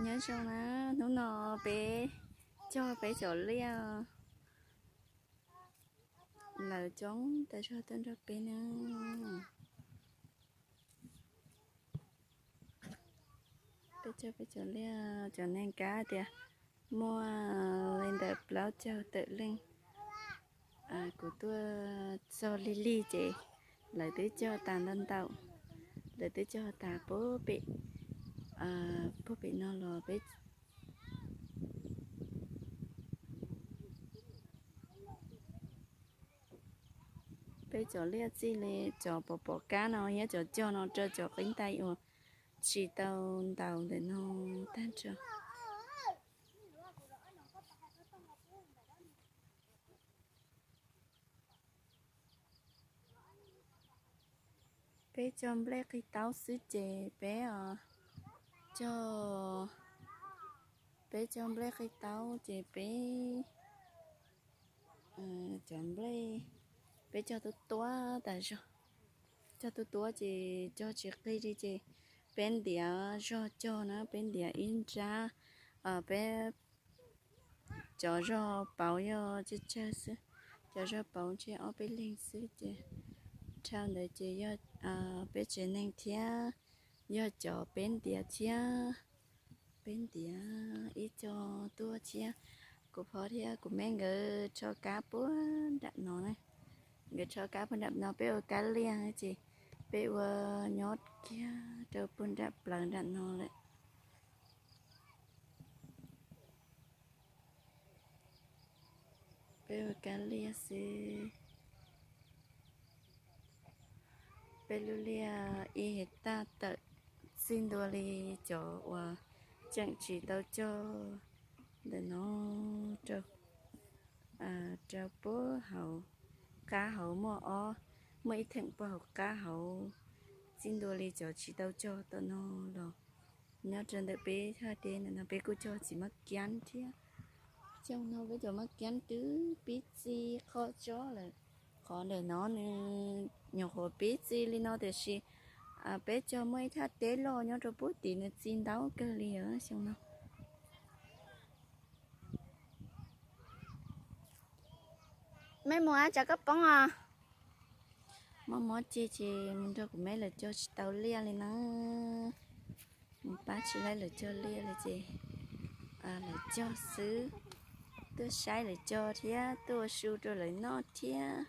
Nyob zoo na, hnub no peb cog peb cov liaj lawm coob tas zog tuaj nrog peb na. Peb cog peb cov liaj, cov neeg kav tias muaj li ntawm plaub caug tawm leej. Kuv tuaj txog lig lig ces lawv twb cog tas ntau ntau, lawv twb cog tas puag pem, puag pem no los peb, peb cov liaj txij li cov pom pom kab no thiab cov cog no rau cov qib ntais uas tsis tau ntaus ntawm no tag nrho. Peb cog nplej qig taub xwb ces peb cog, peb cog nplej qig taub ces peb cov nplej, peb cog tuab tuab tas zog, cog tuab tuab ces cog tsis qig li ces peb ntiav zog cog na, peb ntiav ib nrab, peb cov zog pauv yog tsawg tsawg xwb, cov zog pauv ntshe ob peb leeg xwb ces dhau ntawd ces yog peb tsev neeg thiab yog cov peb ntiav thiab, peb ntiav ib co tuaj thiab. Kuv phob thiab kuv me nkawd rho kab puag nram no na, nkawd rho kab puag nram no, peb ua kab liaj ces peb ua nyob kiag rau puag nram plawv nram no lawm. Peb ua kab liaj xwb. Peb lub liaj ib hais taj tawm txij ntua li cov uas tseem tsis tau cog ntawm no rau, rau puag hauv qab hauv muaj ob, muaj ib theem puag hauv qab hauv txij ntua li cov tsis tau cog tom no los nyob rau ntawm peb thaj teb ntawm no peb kuj cog txiv maj kiab thiab. Xyoo no peb cov maj kiab twb pib txi qhov tsob lawm. Qhov ntawm no nws nyuam qhuav pib txi li no tiam sis peb cog muaj ib thaj teb loj nyob rau puag tim nws txi ntau kawg li xyoo no. Mej mus, tsam koj poob os. Mob mob ceg ces mus nrog kuv meb lawv cog tsis tau liaj li na. Mus pab tsis laib lawv cog liaj li ces lawv cog xwb. Tuaj saib lawv cog thiab tuaj ua su rau lawv noj thiab.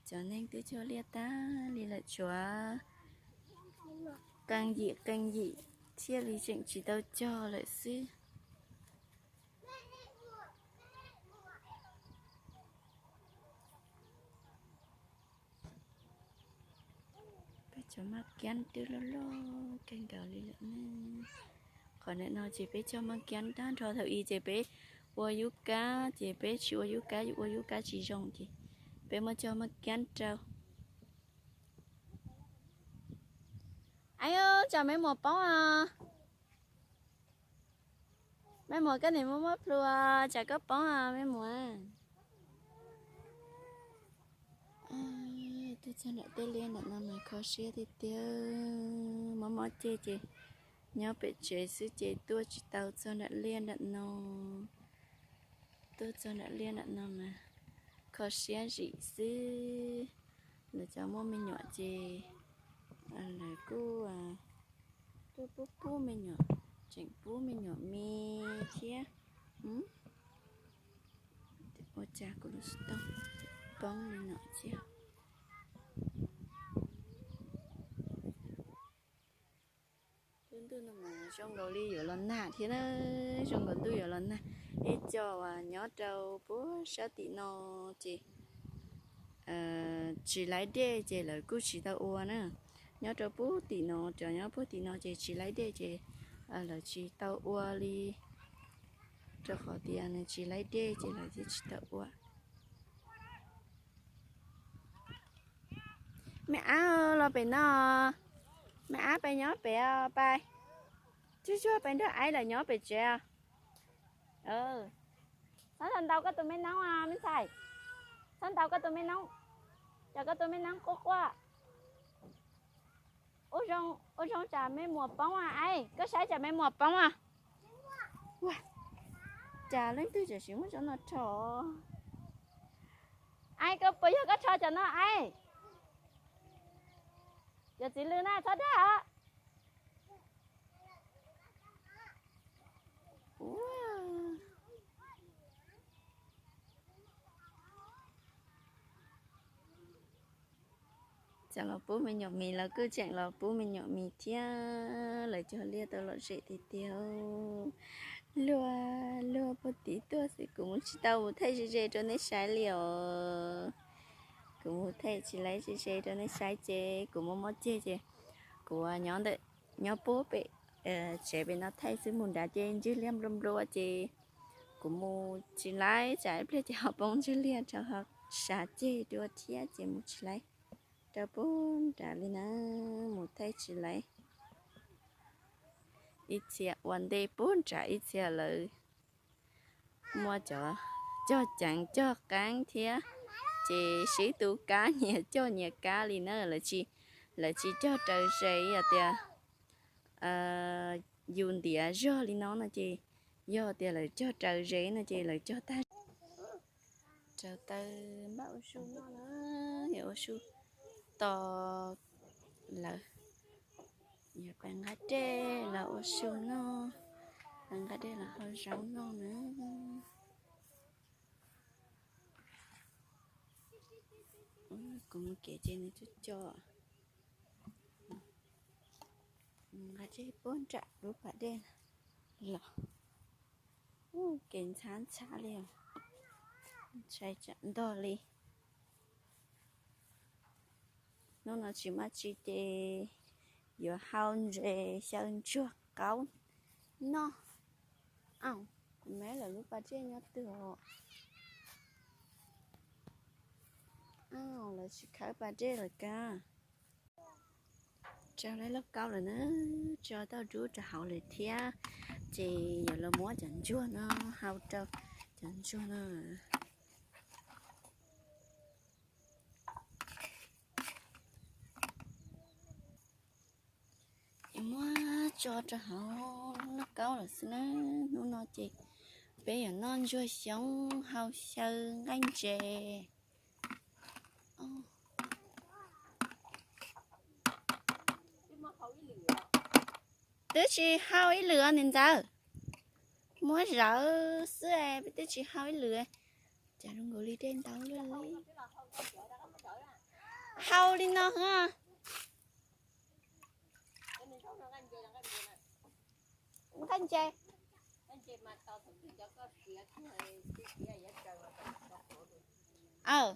Cov neeg twb cog liaj tag li lawm, tshuav qee yim qee yim thiaj li tseem tsis tau cog lawm xwb. Peb cov maj kiab twb loj loj kawg nkaus li lawm ne. Qhov ntawm no ces peb cog maj kiab tag nrho, thaum ub ces peb ua yub kab ces peb tsis ua yub kab, yus ua yub kab tsis zoo ces peb muab cog maj kiab rau. Aib, tsam mej muam poob os. Mej muam, koj niam muaj muab plhu, tsam koj poob os mej muam. Tuaj txog nram tej liaj nram no mas kho siab tiag tiag, mob mob ceg ces nyob pem tsev xwb ces tuaj tsis tau txog nram liaj nram no. Tuaj txog nram liaj nram no mas kho siab zim xwb. Lawv cov muaj me nyuam ces lawv kuj tuaj pub pub me nyuam, tseem pub me nyuam me thiab. Ua cas kuv lub xov tooj poob li no thiab. Lub ntuj no mas zoo nkaus li yuav los nag thiab na, zoo nkaus ntuj yuav los nag. Ib co uas nyob rau puag sab tim no ces tsis laib dej ces lawv kuj tsis tau ua na. Nyob rau puag tim no, cov nyob puag tim no ces tsis laib dej ces lawv tsis tau ua li, rau qhov tias nws tsis laib dej ces lawv thiaj tsis tau ua. Me ab los pem no, me ab pais nyob pem os, pais. Tsuag tsuag pais nrog aib lawv nyob pem tsev os. Txhob ntaus koj tus me noob os me ntxhais, txhob ntaus koj tus me noob, tsam koj tus me noob quaj quaj. Ua zoo tsam me muam poob os aib, koj saib tsam me muam poob os. Ua cas leej twg tseem siv muab cov no rho? Ai, koj puas yog koj rho cov no ai? Cov txiv lws na txhob dag os. Txawm los pub me nyuam mis los kuj tseem los pub me nyuam mis thiab. Lawv cog liaj tau lom zem tiag tiag. Luag luag puag tim tuaj xwb, kuv mus tsis tau mus thaij ze ze rau nej saib li os. Kuv mus thaij tsis laib ze ze rau nej saib ces kuv mob mob ceg ces kuv nyob ntawm, nyob puag pem tsev pem no thaij xwb, mus nrad ces ntswg liag nplua nplua ces kuv mus tsis laib, tsam ib pliag ces ho poob ntswg liag rau ho sav ceg dua thiab ces mus tsis laib rau puag nrad li na, mus thaij tsis laib. Ib txhia ua ntej puag nrad, ib txhia lawv muaj cov cog ceev cog qeeb thiab, ces sib tu kab nyias cog nyias kab li na, lawv tsis, lawv tsis cog raws ze. Yog tias yus ntiav zog li no no ces, yog tias lawv cog raws ze no ces lawv cog tag. Raws taw npaj ua su noj na, yog ua su tos lawv, yog pas nqa dej los ua su noj, pas nqa dej los hau zaub noj na. Kuv mus kev ces nws coj coj, nqa dej puag nram lub pas dej los. Kev ntxhab ntxhab li os, ntshai tsam ntog li. Hnub no tsis muaj tsi ces yuav hau ntses xyaw ntsuag qaub noj. Au, kuv meb lawv lub pas dej nyob twg os? Au, lawv tsis khawb pas dej lawm kab. Tso lawv lauj kaub lawm na, tso tau dub rau hauv lawm thiab. Ces yuav los muab cov ntsuag no hau rau cov ntsuag no. Muab tso rau hauv lauj kaub lawm xwb na. Hnub no ces peb yuav noj ntsuag xyoob hau xyaw nqaij ntses. Twb tsis hau ib lwm os niam ntxawm. Muab zawv xwb, peb twb tsis hau ib lwm. Cas zoo nkaus li dej ntau luaj li. Hau li no. Nqaij ntses. Aw,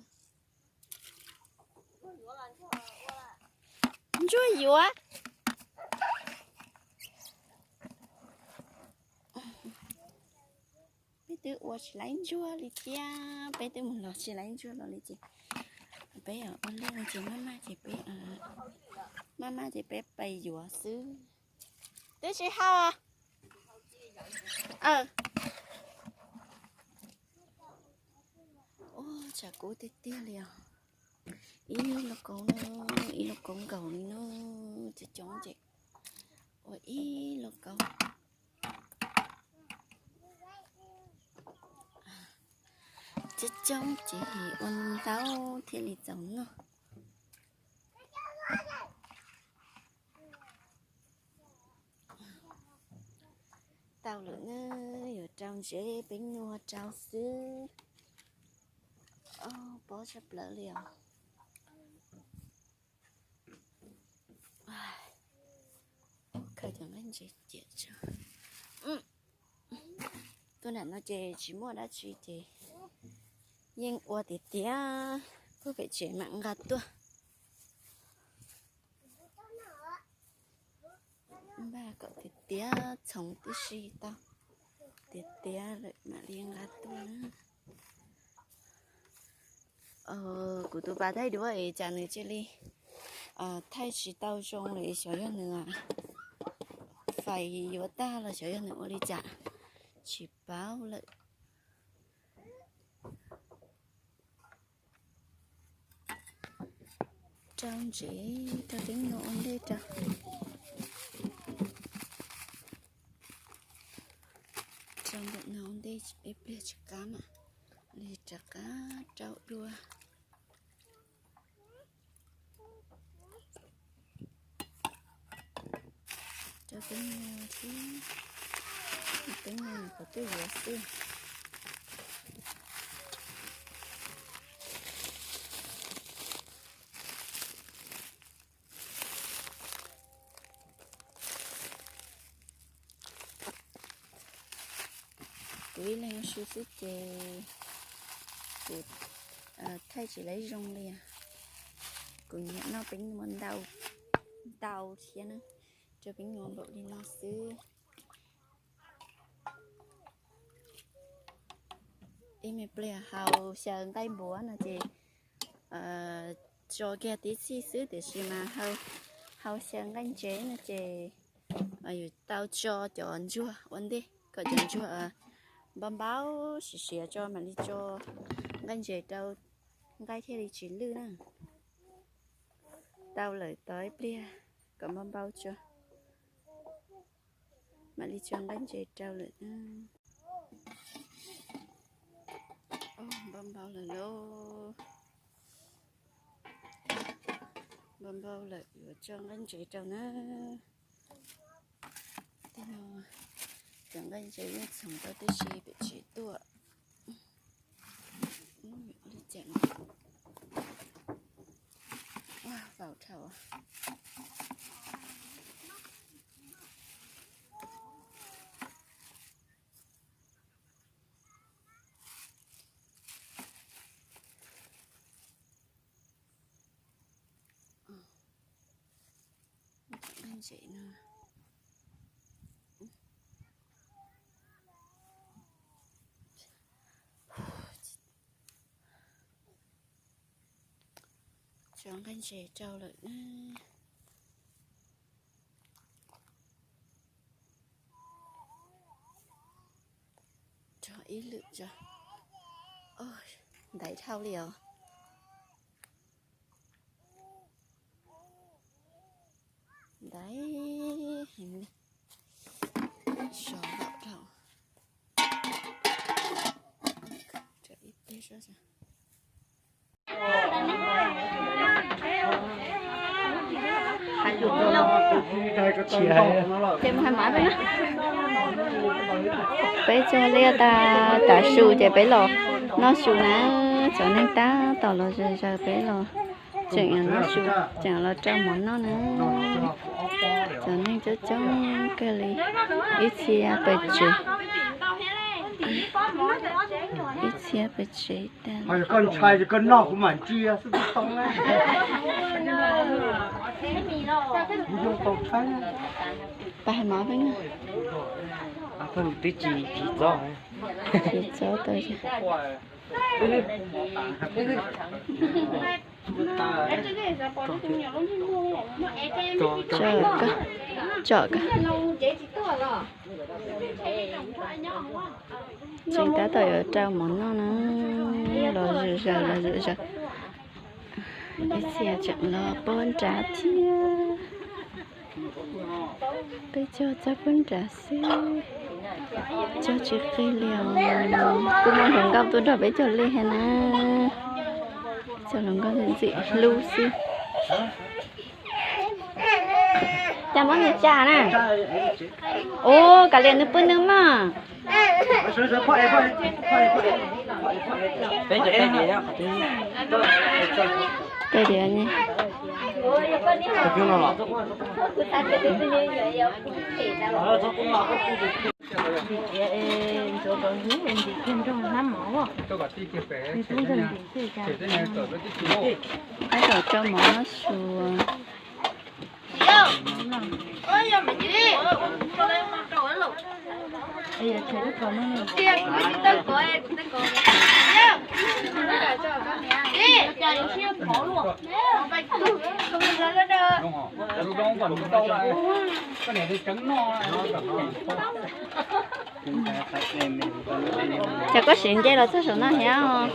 ntsuag yuav. Peb twb ua tsis laib ntsuag li thiab, peb twb mus los tsis laib ntsuag los li ces peb ua liaj ces maj maj ces peb, maj maj ces peb pais yuav xwb. Twb tsis hau. Tshav kub tiag tiag li os. Ib lauj kaub no, ib lauj kaub nkaus li no, coob coob ces ua ib lauj kaub. Coob coob ces ua ntau thiaj li txaus noj. Tau lawm na, yuav rau ntsev peb nyuag rau xwb. Pob tshaj plaws li os. Khaws cov nqaij ntses ciam tso. Tuaj nram no ces tsis muaj dab tsi ces yeej ua tiag tiag, puag pem tsev mam nqa tuaj. Npaj kom tiag tiag txhoov tib si tau tiag tiag lawm mam li nqa tuaj na. Kuv tus pas thaij duab es cas nws cia li thaij tsis tau zoo li, xyov yog nws fais yuav tag los xyov yog nws ua li cas, tsis paub lawm. Rau ntsev rau teeb no ua ntej rau. Ib pliag tsis qab mas li rov qab rau dua. Rau teeb nyuag thiab, teeb nyuag qhov twb yuav xwb. Kuv ib leeg ua su xwb ces kuv thaij tsis laib zoo li. Kuv nyiam noj peeb muag ntau ntau thiab na, rau peeb muag npaum li no xwb. Ib me pliag hau xyaw nqaij npuav no ces tso kiag tib txhij xwb, tiam sis mas hau xyaw nqaij ntsev no ces yus tau tso cov ntsuag ua ntej kom cov ntsuag npau npau siav siav tso mam li tso nqaij ntsev rau, nqaij thiaj li tsis lwj na. Tau lawm tos ib pliag kom npau npau tso, mam li tso nqaij ntsev rau lawm. Npau npau lawm lauj. Npau npau lawm yuav tso nqaij ntsev rau na. Tej no cov nqaij ntsev yeej txhoov tau tib si pem tsev tuaj. Li cas, vaum dhau. Nqaij ntsev no. Tso nqaij ntsev rau lawm na. Tso ib lwm tso. Ntaiv dhau li os. Ntaiv heev li. Sov dhau. Ib pliag. Peb tso liaj tas tav su ces peb los noj su na. Cov neeg tab tom los zaws zaws peb los tseem noj su, tseem los rau mov noj na. Cov neeg coob coob kawg li, ib txhia pes tsev, ib txhia pes tsev tag. Koj ntshai koj noj kuv mam ntsia xwb tau. Pab hais mov peb na. Twb tsis tsis txob, tsis txob tau. Tsom koj, tsom koj. Tseem tab tom yuav rau mov noj na, los zom zaws los zom zaws. Ib txhia tseem los pab nrad thiab. Peb cog txog pab nrad xwb, cog tsis qig li os. Kuj muaj hluas nkauj tuaj nrog peb cog lej thiab na. Cog hluas nkauj ntxim hlub xwb. Cas muab nws tsa na? Ua, kav liam nws pw nws mog. Peb tias ne. Tab tom rau mov noj su. Ces koj siv nce los txog saum no thiab os.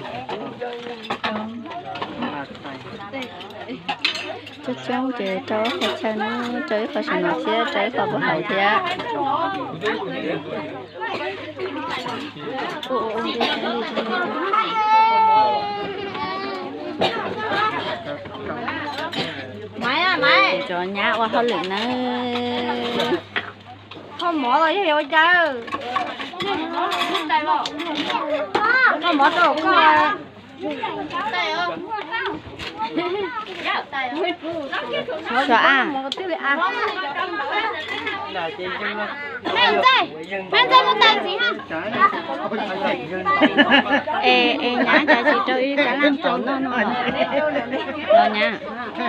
Coob coob ces rau ib qho chaw no, rau ib qho saum no thiab, rau ib qho puag hauv thiab. Cov nyab ua hauj lwm nawb. Kho mov los yog ua cas? Kho mov rau koj. Suav a. Es, es nyab, cas tsis rau ib kab laj rau noj no los nyab?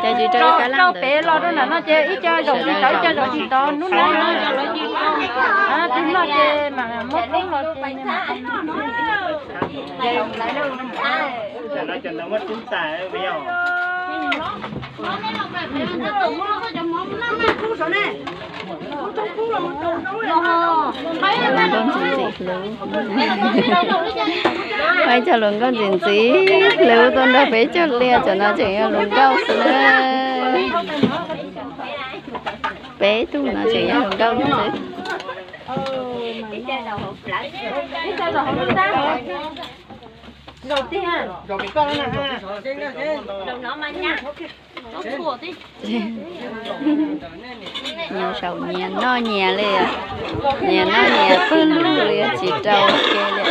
Cas tsis rau ib kab laj rau pem los rau nram no ces ib co zaum tsis tau, ib co zaum tsis tau hnub no. Tus noj ces mam muab poob los ces Nkauj ntxim ntxim hlub. Ua ib co hluas nkauj ntxim ntxim hlub tuaj nrog peb cog liaj, cov no tseem yog hluas nkauj xwb na. Peb tug no tseem yog hluas nkauj xwb. Nyias saum nyias noj nyias li, nyias noj nyias pawg lug li, tsis rau ke li.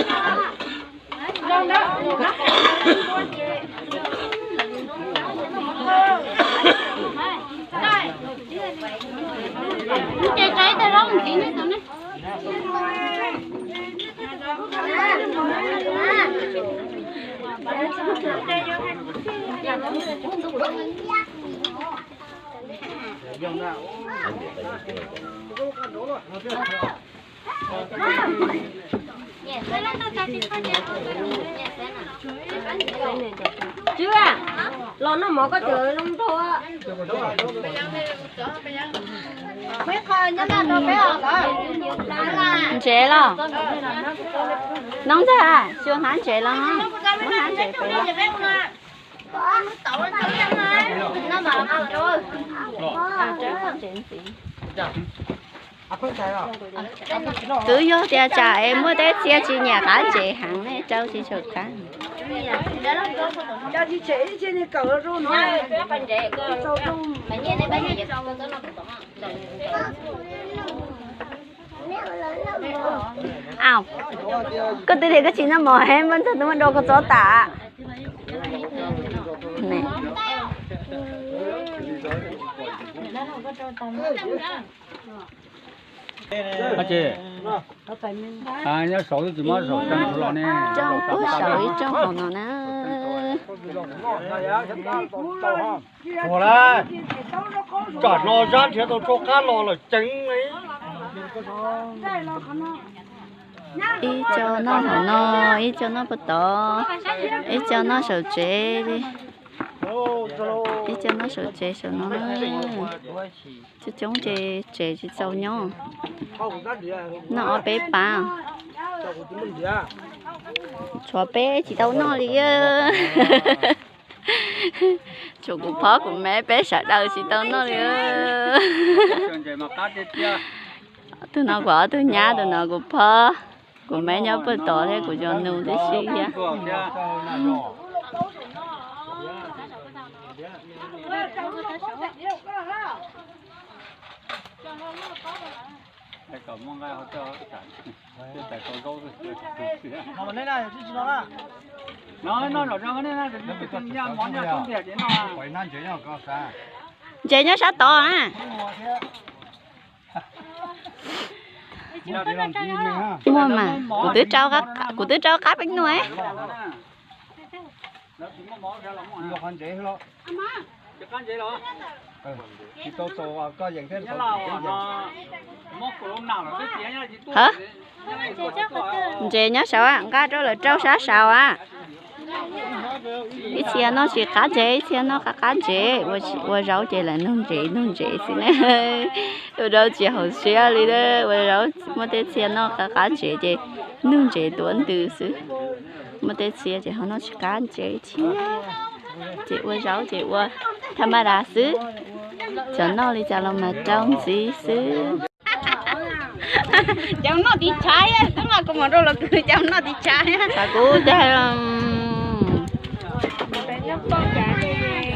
Tswb, los noj mov koj tseem zoo nraug. Ntsev los? Noob ntxawg, xyuas hnav ntsev los? Muab hnav ntsev pem los. Twb yog tias tsam es muaj tej txhia tsis nyiam qab ntsev heev ne, rau tsis tshua qab. Au, koj twb tias koj tsis noj mov, muab ntxawg twb muab do koj txob tas. Nyob saud twb tsis muab saum tseem los ne. Rau pub saum ib rooj hauv no na. Tsuag lawm, tsam no zab nrhiav tau tshuaj qab los lawm ceev li. Ib co noj hauv no, ib co noj puag tod, ib co noj saum tsev li. Ib co noj saum tsev saum no na. Coob coob ces tsev tsis txaus nyob. Noj ob peb pab. Tshuav peb tsis tau noj li. Tshuav kuv phob kuv me peb sawv daws tsis tau noj li. Tus no kuv ob tug nyab, tus no kuv phob, kuv me nyob puag tod thiab kuv cov nus tib si thiab. Ntsev nyob sab tod na. Muaj mas, kuv twb rau, kuv twb rau qab peb nuj. Ntsev nyob saud, nqa rau lawv rau sab saud a. Ib txhia noj tsis qab ntsev, ib txhia noj qab qab ntsev, ua zaub ces lawv nug ntsev nug ntsev xwb ne. Ua zaub tsis haum siab li, ua zaub muaj tej txhia noj qab qab ntsev ces nug ntsev tuav ntws xwb. Muaj tej txhia ces ho noj tsis qab ntsev thiab, ces ua zaub ces ua Tha ma das xwb, cov noj li cas los mas rau ntxiv xwb. Cov noj tiv tshav, twb nqa kuv mus rau los kuv cov noj tiv tshav. Tshav kub tiag.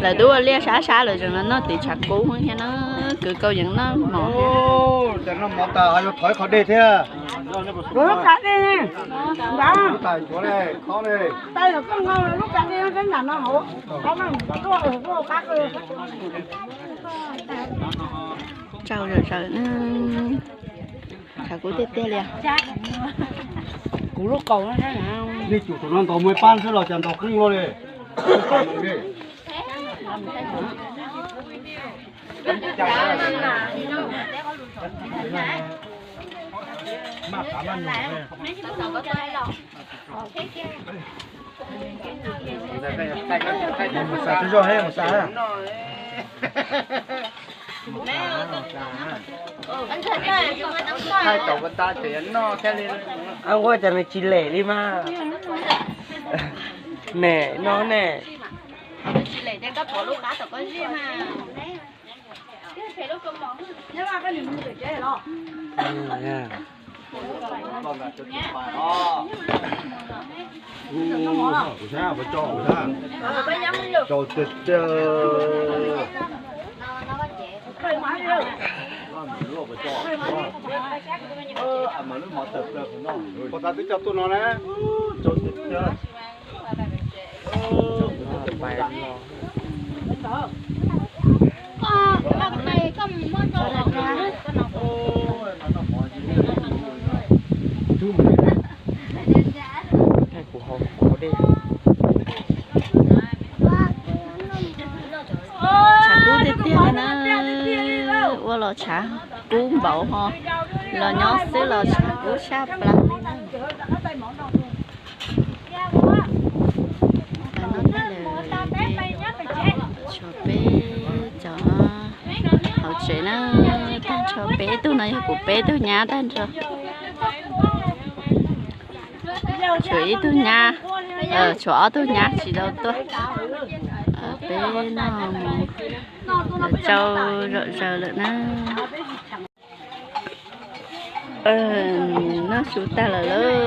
Lawv twb ua liaj sab sab lawm tseem los noj tiv tshav kub thiab na. Kwv Kaus yeej noj mov. Ces noj mov tas yuav thov ib qho dej thiab. Tsau zom zaws na. Tshav kub tiag tiag li. Kuv lub kaus no, nej tsum tus no ntaus muaj pab xwb los cas ntaus qeej luaj li. Mus xav twb zog he mus xav. Ab, ua cas nws tsis lem li mas. Nem no ne. Pov tas twb coj tuaj no na. Tshav kub tiag tiag li na. Ua los tshav kub npaum ho los nyob xwb los tshav kub sab plaws li na. Tshuav peb cov hauv tsev na, tag nrho peb tug no yog kuv peb tug nyab tag nrho. Tshuav ib tug nyab, tshuav ob tug nyab tsis tau tuaj. Peb noj mus, tsau zom zaws lawm na. Noj su tag lawm lauj.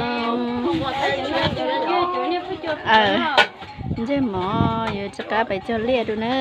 Ntsej mov yuav rov qab pais cog liaj dua na.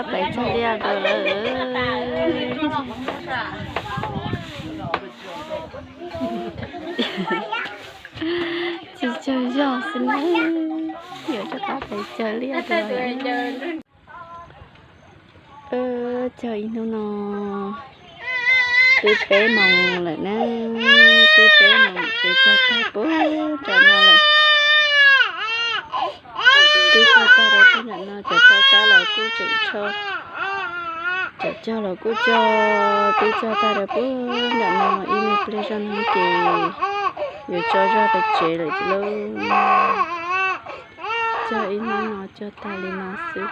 Peb cog liaj dua lawm. Tsis tsawg zog xwb na, yuav rov qab pais cog liaj dua lawm. Cog ib hnub no twb peb moos lawm na, twb peb moos ces cog tag puag nram no lawm. Twb cog tag rau puag nram no, cov tsho kab los kuj tseem tsho, cov cog los kuj cog, twb cog tag rau puag nram no, ib me pliag zog no ces yuav tso zog pem tsev lawm lauj. Cog ib hnub no cog tag li no xwb.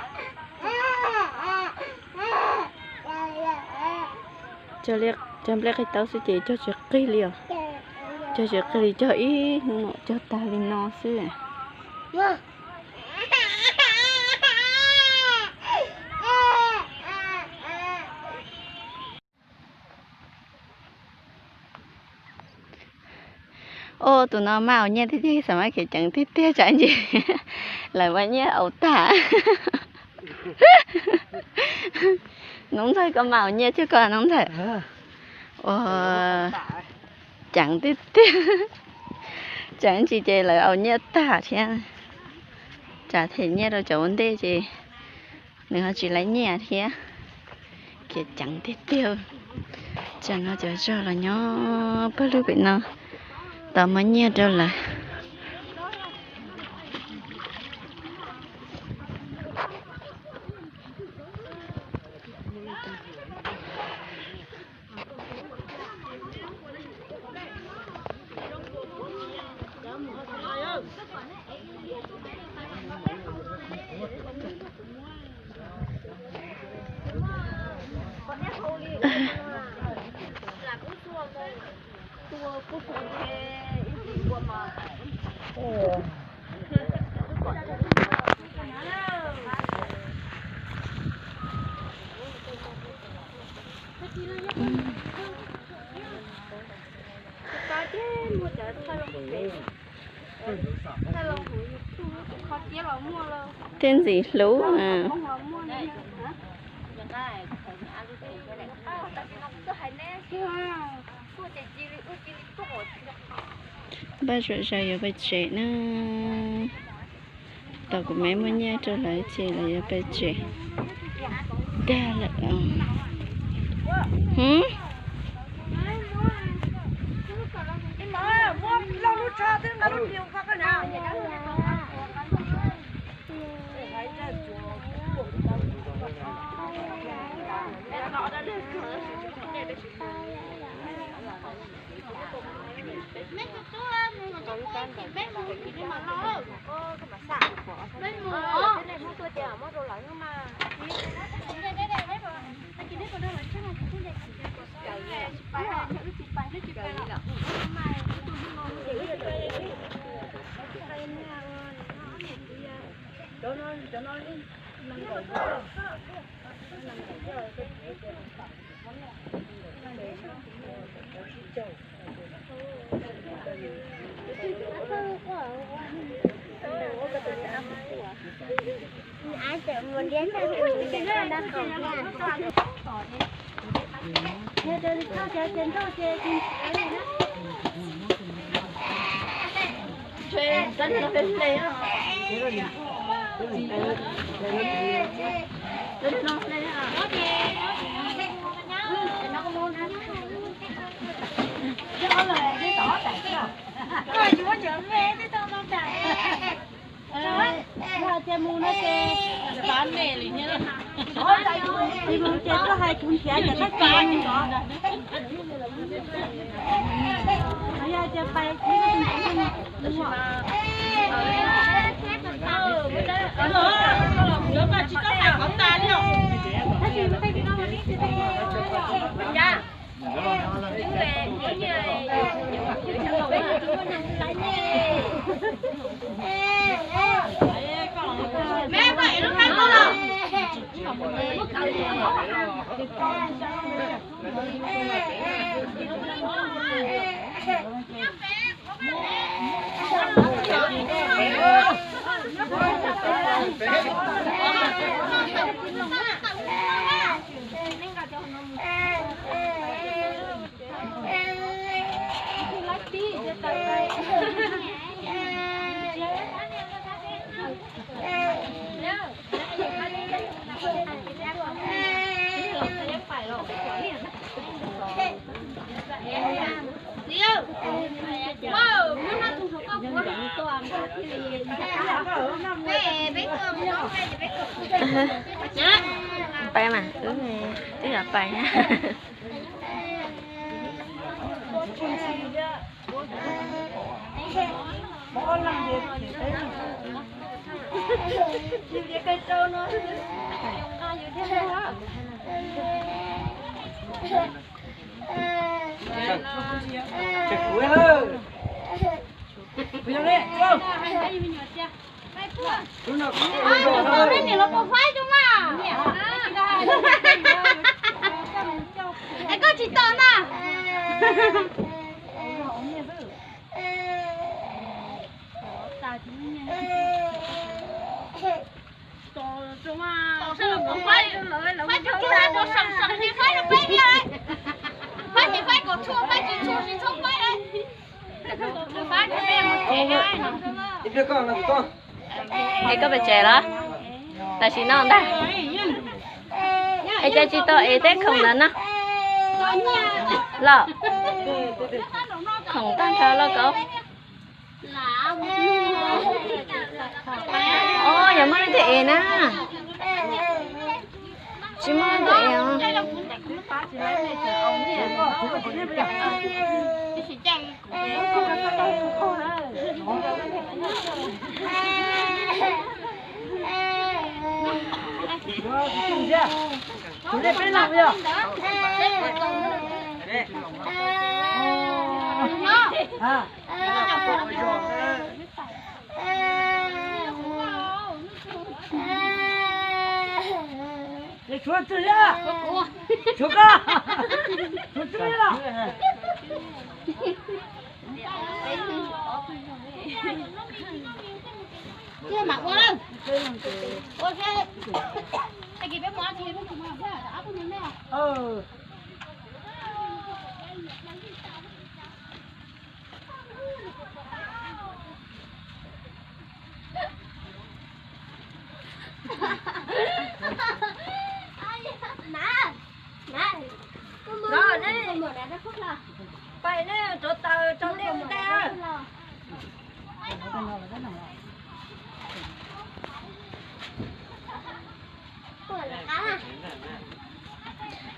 Cog nplej qig taub xwb ces cog tsis qig li os. Cog tsis qig li, cog ib hnub no cog tag li no xwb. Ua tus no maj ua nyiaj tiag tiag, xav mas khiav ceev tiag tiag, tsam ntsis lawv ua nyiaj aus tag. Nuv Ntxawg, koj maj ua nyiaj thiab koj, Nuv Ntxawg? Ua ceev tiag tiag, tsam ntsis ces lawv aus nyiaj tag thiab. Tsam them nyiaj rau cov ua ntej ces nws ho tsis laiv nyiaj thiab. Khiav ceev tiag tiag. Tsam no cov zog los nyob pawg lug pem no, tos muab nyiaj rau lawv. Tej ntxim hlub na. Npaj zuam zaws yuav pais tsev na. Tos kuv me muaj nyiaj rau lawv ces lawv yuav pais tsev tag lawm. Ces mus no ces, ces koj hais kuv nrhiav cov txoj kev no. Yog ces pais, tab sis Pais mas, wb, wb yuav pais na. Es koj tsis tau na. Es koj pais tsev los? Tam sim no ntag. Es cas tsis tau ev tej khoom ntawd no los? Khoom tag nrho los koj. Os, yog muaj leej twg ev na? Tsis muaj leej twg ev os. Tshuav tswj, tshuav koj, tshuav tswj los.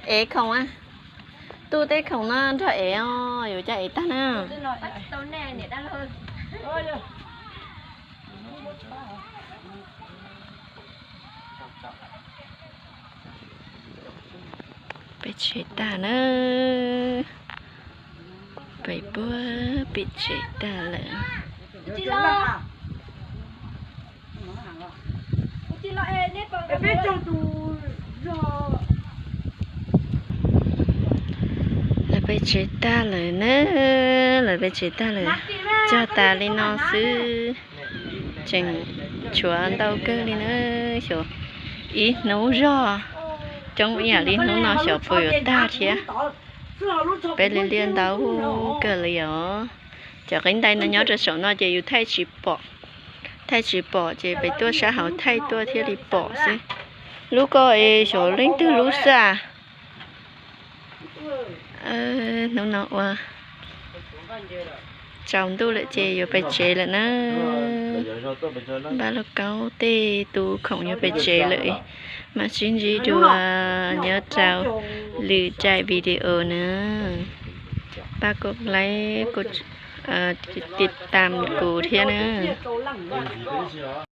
Ev khoom, tuaj tej khoom no nrog ev os, yuav coj ev tag na. Peb tsev tag na, peb puag peb tsev tag lawm. Lawv peb tsev tag lawm na, lawv peb tsev tag lawm, cog tas li no xwb. Tseem tshuav ntau kawg li na, xyov ib hnub zog, coob ib yam li hnub no xyov puas yuav tag thiab. Peb li liaj ntau kawg li os. Cov qib ntais no nyob rau saum no ces yus thaij tsis pom, thaij tsis pom ces peb tuaj sab hauv thaij tuaj thiaj li pom xwb. Lub ko es xyov leej twg lub xwb. Hnub no ua tsaus ntuj lawm ces yuav pais tsev lawm na. Npaj lauj kaub tej tus khoom yuav pais tsev lawm, mam sib ntsib dua nyob rau lwm daim video na. Pab kos like, kos tiv tam kuv thiab na.